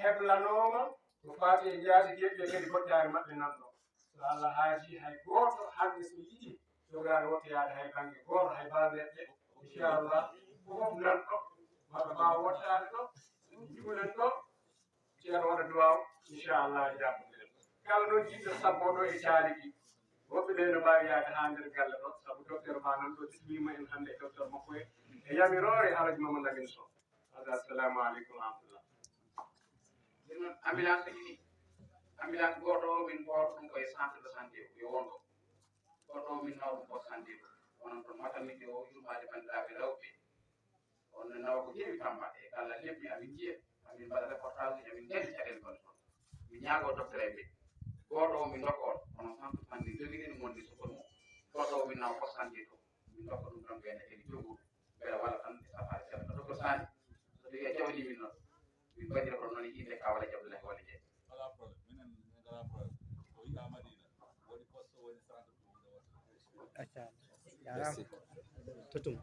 heblanooma ko faati e jaati geɓɓe kadi goɗɗaare maɓɓe nan ɗo so Allah haaji hay gooto hannde so yiɗi jogaade wottoyaade hay baŋnge gooto hay balɗeɗe inchallah fof nan ɗo maɓe mbaawa wottaade ɗo juulen ɗo ceerno waɗa duwaw inchallah jaɓɓoɗen kala noon jiɗɗo sabbo ɗo e caali ɗi woɓɓe ɓe no mbaawi yaade haa nder galle ɗo sabu docteur ma nan ɗo bismima en hannde e docteur makko e yamirore alaji mamadou lamine sow hada assalamu aleykum wa rahmatullah ɗum ambulance ɗi ambulance goto min goto ɗum koye centre de santé yo wonɗo goto min nawa ɗum poste santé onon toon maternité o yurmade bandiraɓe rewɓe on nawa ko heewi Tamba e kala lebbi amin jiiya amin mbaɗa reportage amin gandi caɗele gonɗe toon mi ñaago docteur eɓe goto o min dokka on onon centre santé joguiɗen monde sokon mo goto o min nawa poste santé to min dokka ɗum tan ɓene kadi joguɗo beele walla tan e safare ceerno docteur Sani so tawi a jawni min noon min mbaɗira ko noon yimɓe kawala Abdoulaye Wally Dieng ala problème minen ngala problème o yiya Madina woni poste woni centre acca jarama totum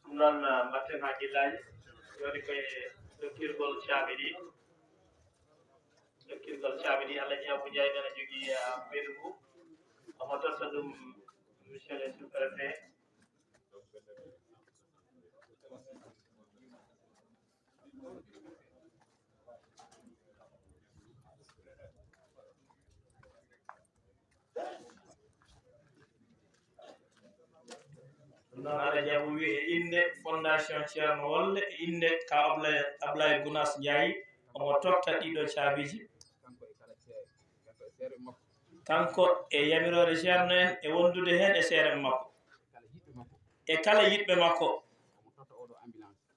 ɗum noon mbatten hakkillaji joni koye dokkirgol caabi ɗi Allah ñabu Ndiaye nana jogui mbeydu ngu omo totta ɗum monsieur le sous-préfet noon aɗa jaɓo wi e inde fondation ceerno wolle e inde ka Ablaye Gounass Ndiaye omo totta ɗiɗo caabiji kanko e yamirore ceerno en e wondude hen e seere makko e kala yiɗɓe makko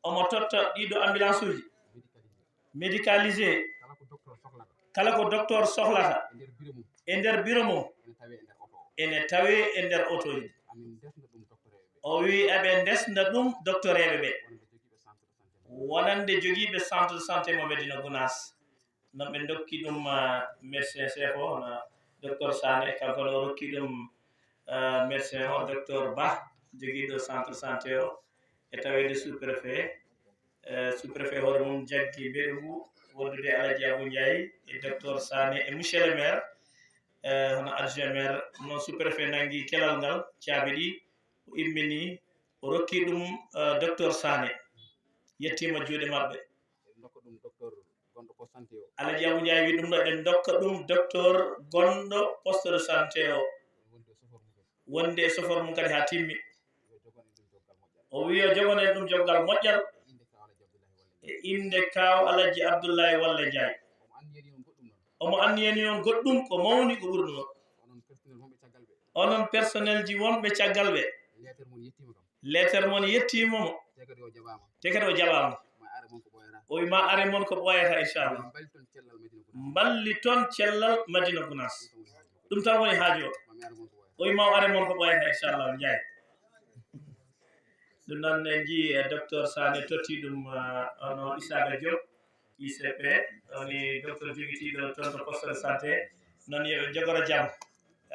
omo totta ɗiɗo ambulance uji médicalisé kala ko docteur sohlata e nder bureau mum ene tawe e nder auto ji o wi eɓe desna ɗum docteur eɓe ɓe wonande joguiɓe centre de santé mo Medina Gounass non ɓe dokki ɗum médecin chef o no docteur Sane kanko no rokki ɗum médecin o docteur Ba joguiɗo centre santé o e tawede sous préfet hoore mum jaggi mbeɗo ngu wondude Alaji Abou Ndiaye e docteur Sane e monsieur le maire hono adjoint maire noon sous préfet nangui kelal ngal caabi ɗi o immini o rokki ɗum docteur Sane yettima juuɗe mabɓe Alaji Abou Ndiaye wi ɗum ɗo eɗen dokka ɗum docteur gonɗo poste de santé o wonde e chauffeur mum kadi ha timmi o wi o jogone ɗum joggal moƴƴal e inde kaw Alaji Abdoulaye Walla Ndiaye omo andiyani on goɗɗum ko mawni ko ɓuri ɗum onon personnel ji wonɓe caggal ɓe lettere mon yettimomo te kadi o jaɓama o wi ma are mon ko ɓoyata inchallah mballi toon cellal Madina Gounass ɗum tan woni haaji o o wi ma are mon ko ɓoyata inchallah Ndiaye ɗum noon en jii docteur Sane totti ɗum ono Isaka Diop ICP woni docteur joguitiɗo toon to poste de santé noon yoɓe jogoro jaam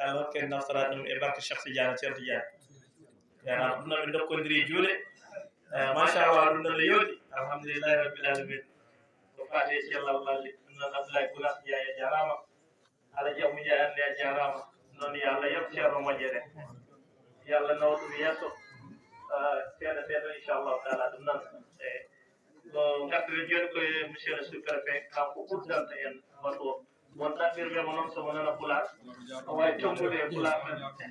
Allah hokken naftara ɗum e barke Cheikh Tidiane Ceerno Tidiane yarama ɗum noon ɓe dokkodiri juuɗe machallah ɗum noon no yooɗi alhamdulillahi rabbil alamin ko faati e cellal lalli ɗum noon Abdoulaye Gounass Ndiaye a jarama Alaji Abou Ndiaye ande a jarama noon yo Allah yoɓ ceerno moƴƴere yo Allah nawa ɗum yesso seeɗa seeɗa inchallahu taala ɗum noon e ko gaddire joni koye monsieur le sous préfet kanko uddanta en baɗo won ɗaɓɓirmemo noon somo nana Pulaar o wawi tongude e Pulaar tan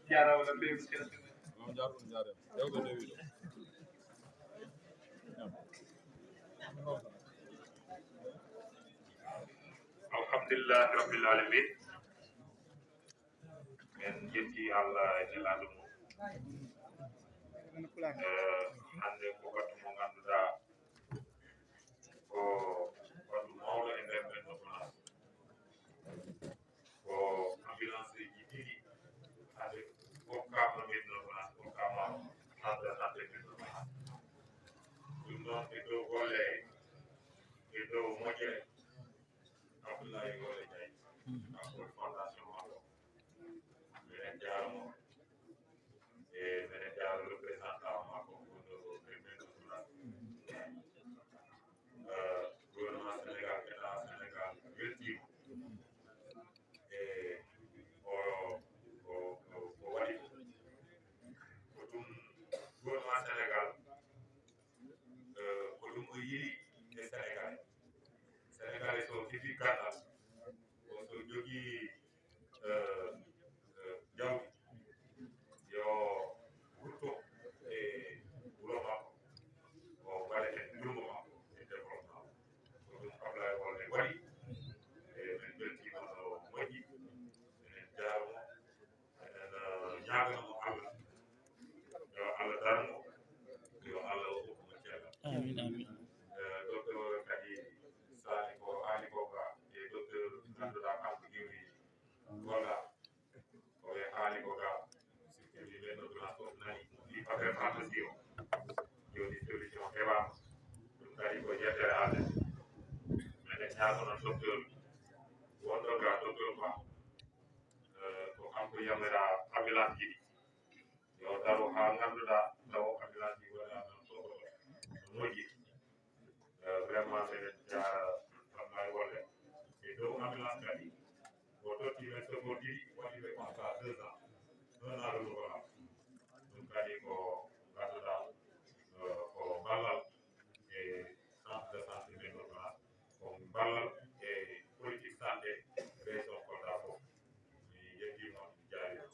jarama no fewi monsieur le sous alhamdulillah rabbil alamin en jetti Allah e nelaɗo mum hande ko wattu mo ganduɗa ko wattu mawɗo e nder ɓenɗo Gounass ko ambulance ji ɗiɗi hande hokkama ɓenɗo Gounass hokkama centre de santé ɓenɗo Gounass ɗum noon e dow golle e dow moƴƴere Abdoulaye Wally Ndiaye kanko fondation makko mbiɗen jaramo e ɓenɗo gounas fof nani ɗi affaire pharmacie o joni solution heɓama ɗum kadi ko yettere haalde minen ñagonon docteur wonɗo ga docteur ba ko kanko yamira ambulance jiɗi yo daaro ha ganduɗa taw ambulance ji waɗa non sohlo no moƴƴi vraiment minen jara Ablaye Wolle e dow ambulance kadi o totti men secours ɗiɗi waɗiɓe contrat 2 ans 1 an renouvelable ɗum kadi ko ganduɗa ko ballal e centre de santé men ɗo gona ko ballal e politique santé région Kolda fof mi yettima jaarima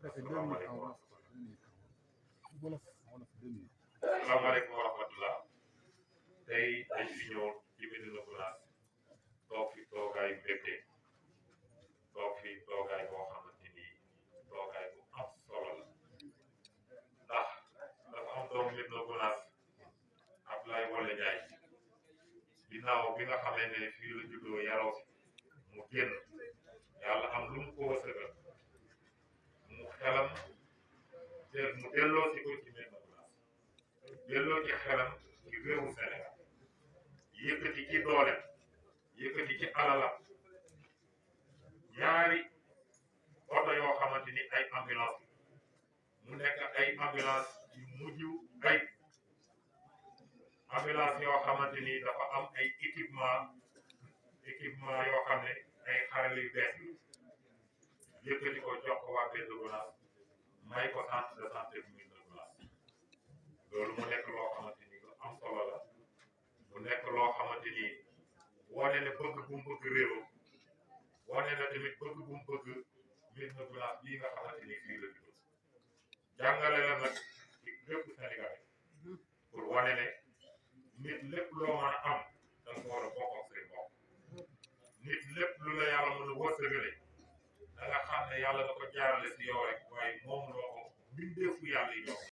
assalamu aleykum assalamu aleykum wa rahmatullah tey dañ fi ñëw ci Médina Gounass toog fi toogaay mbégte toog fi toogaay boo xamante ni toogaay bu am solo la ndax dafa am doomu Médina Gounass Ablaye Wolle Ndiaye ginnaaw bi nga xamee ne fii la juddoo yaroo fi mu génn yàlla am lu mu ko wërsëgal mu xelam mu delloo si ko ci Médina Gounass delloo ci xelam ci réewu Sénégal yëkkati ci doolem yëkkati ci alalam ñaari oto yoo xamante ni ay ambulance mu nekk ay ambulance yu mujj ay ambulance yoo xamante ni dafa am ay équipement yoo xam ne ay xarale yu bees yi yëkkati ko jox ko waa Médina Gounass may ko centre de santé bu Médina Gounass loolu mu nekk loo xamante ni lu am solo la mu nekk loo xamante ni wane ne bëgg bu mu bëgg réew wane na tamit bëgg bu mu bëgg Médina Gounass bii nga xamante ni fii la juddoo jàngale la nag ci lépp Sénégal pour wane ne nit lépp loo mën a am da nga ko war a bokk ak say mbokk nit lépp lu la yàlla mën a wërsëgale da nga xam ne yàlla da ko jaarale si yow rek waaye moom loo ko bindeefu yàlla yi ñoo